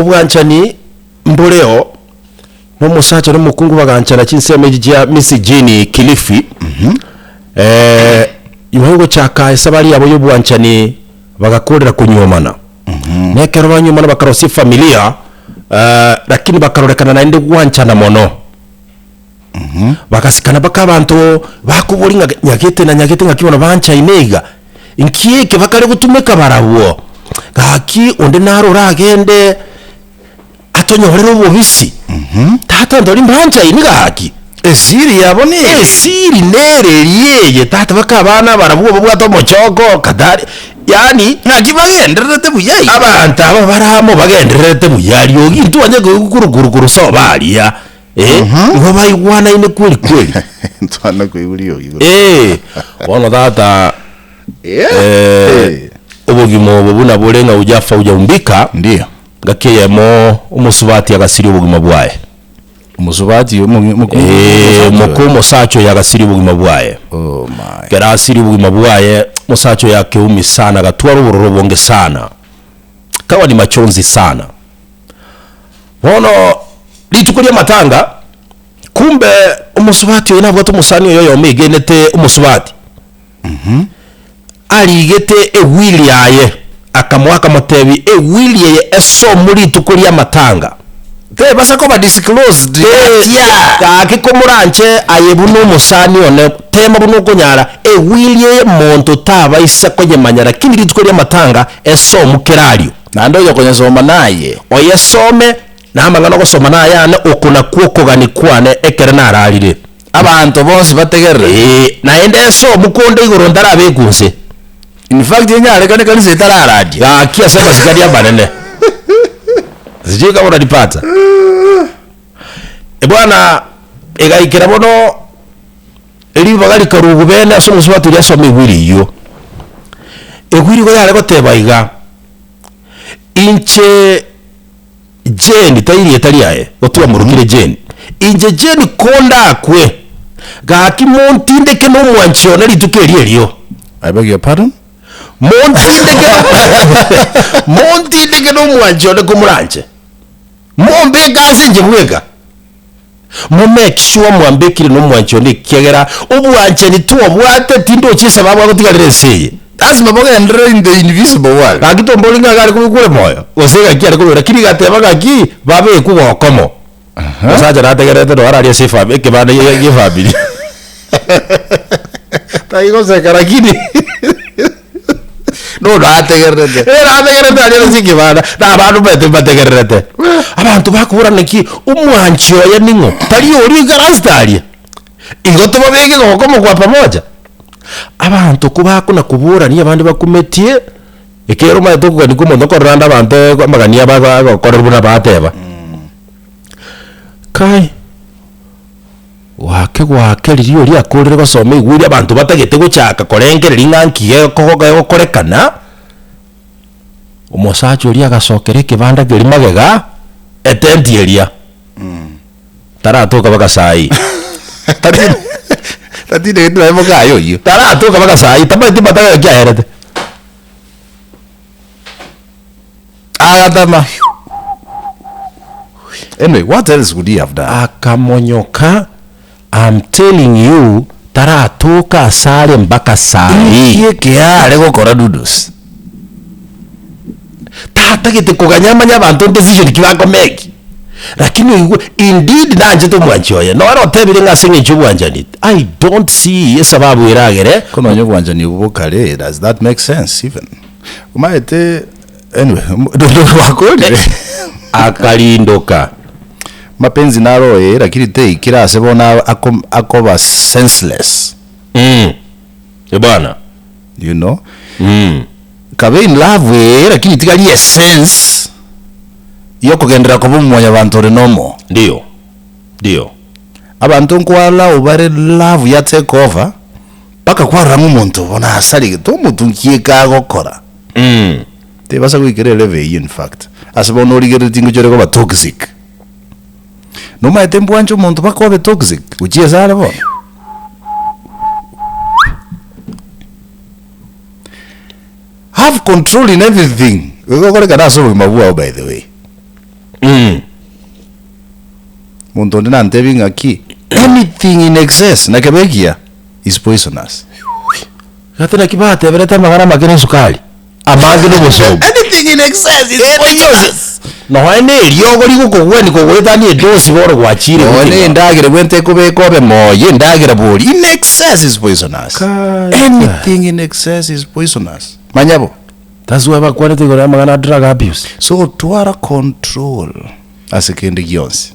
Obwanchani mboreo, na omosacha na omokungu baganchana chinsemo echi chia Misigini, Kilifi. Eh, nyuma yogochaka esabari yabo y'obwanchani bagakorera konyuomana. Na ekero banyuomana bakarosia efamilia, eh, lakini bakarorekana naende gwanchana mono. Bagasikana mpaka abanto bakoboria ng'a nyagete na nyagete ng'aki bono banchaine iga, nki eke bakare gotumeka barabwo? Gaki onde naro oragende atonyorere obobisi, tata ntori mbanchaini gaki. Esiri yabo nere. Esiri nere eria eye tata mpaka abana barabwo babwate omochoko kadhali yaani Ng'aki bagendererete buya iga. abanto aba bare amo bagendererete buya riogi intwanye koigwa sobo aria. Eh, igo baigwanaine kweli kweli. Ntwana koigwa riogi gose. Eh, bono tata Eh. eh, obogima obo buna bore ng'a hujafa hujaumbika, Ndio. ngaki eyemo omosubati agasiria obogima bwaye. Omosubati omogi- omokungu Eh, omosacha oyo. moka omosacha oyo agasiria obogima bwaye. Oh my. Ekero asirie obogima bwaye, omosacha oyo akeumi sana, agatwara obororo obonge sana. Ikawa ni machozi sana. Bono rituko ri'amatanga, kumbe omosubati oyo nabwate omosani oye oyomo egenete omosubati, arigete ewili yaye, akamoa akamotebia ewili eye esomwe rituko ri'amatanga. Tebasa koba disclosed atia. Gaki komoranche aye buna omosani one, tema buna okonyara, ewili eye monto tabaisa koyemanya, lakini rituko ri'amatanga esomwe kera ario. Naende oyokonyesoma naye. Oyesome, na amang'ana ogosoma nayane, oko nakwo okogania kwane ekero nararire. Abanto bonsi bategerere. Ee, naende esomwe konde igoro ntarabekwa inse. In fact enyarekane ekanisa etararadia. Gaki ase amasikani amanene. Sijui kama unanipata. Bwana, egaikera bono Ribaga rikarugwa bene ase omosubati oria asome egwiri eyio. Egwiri igo yare goteba iga, Inche Jane, tai rieta riaye, igo twamorokire Jane, inche Jane kondakwe, gaki montindeke na omwanchi one rituko erio erio. I beg your pardon? Montindeke montindeke na omwanchi one komoranche. Mombeke ase inche bweka. Mo make sure mwambekire nomwanchi one ekiagera obwanchani twobwate tindochi esababu agotigarera ense eye. Lasima bogenderere in the invisible world. Gaki tombori ng'a iga are kobekwa ore moyo, gose gaki are kobekwa lakini gateba gaki babekwe gokomo. Omosacha nategererete noo araria ase efami ekebanda gia gia efamiri. Tari goseka lakini Nono ategererete. Eh, nategererete aria ase ekebanda, na abande omanyete mbategererete. Abanto bakobora naki, omwanchi oye ning'o? Tari oria oikaransete aria? Igo tobabeke gokomo kwa pamoja? Abanto kobakona koborania abande bakumetie, ekero omanyete okogania kwa omonto nkorora ande abanto amagani abo agokorerwa buna bateba. Kai. Goake goake riria oria akorire gosoma igwiri abanto batagete gochaka korengereria ng'a nki gegokorekana, omosacha oria agasokera ekebanda keria magega, etenti eria, taratoka mpaka saa hii. Tatindegeti naye mokaye oyio. Taratoka mpaka saa hii, tamanyeti matanga gaki aerete. Agatama. Anyway, what else would he have done? Akamonyoka, I'm telling you, taratoka asare mpaka saa hii. Inki ekeare gokora Dudus? Tatagete koganya amanye abanto decision ki bakomeki. Lakini oigwe, indeed nanchete omwanchi oye. Nore otebire ng'a ase eng'encho y'obwanchani, I don't see esababu eragere. Ko nonya obwanchani obwo bokare, does that make sense even? Omanyete anyway, gwakorire. Akarindoka. Mapenzi naro ee, lakini teikire ase bono ako- akoba senseless. Mm. Ebwana. You know? Mm. Kabe in love ee, lakini tigari esense yokogenderera koba omwanyabanto ore nomo. Ndio. Ndio. Abanto nkoallow bare love ya take over, mpaka kwarora ng'a omonto bono asarigete, omonto nki eke agokora. Mm. Tebasa goikera elevel eyio in fact. Ase bono origereretie ngochia ore koba toxic. Nomaete mbwanche omonto mpaka obe toxic, gochia ase are bono. Have control in everything egokorekana ase obogima bwao by the way. Monto onde nantebie ng'aki, anything in excess nakebe ekiya is poisonous. Gati naki bateberete amang'ana amake na esukari, amange na obosomba. Anything in excess is poisonous. Nonya na eriogo rigokogwenia kogoetania edosi bono gwachire Nonya goting'ana. endagera ebwenerete ekobeka obe moyo, endagera bori in excess is poisonous. Kai. Anything in excess is poisonous. Manya bo. That's why bakwanete igoro ya amang'ana a drug abuse. So twara control ase kende gionsi.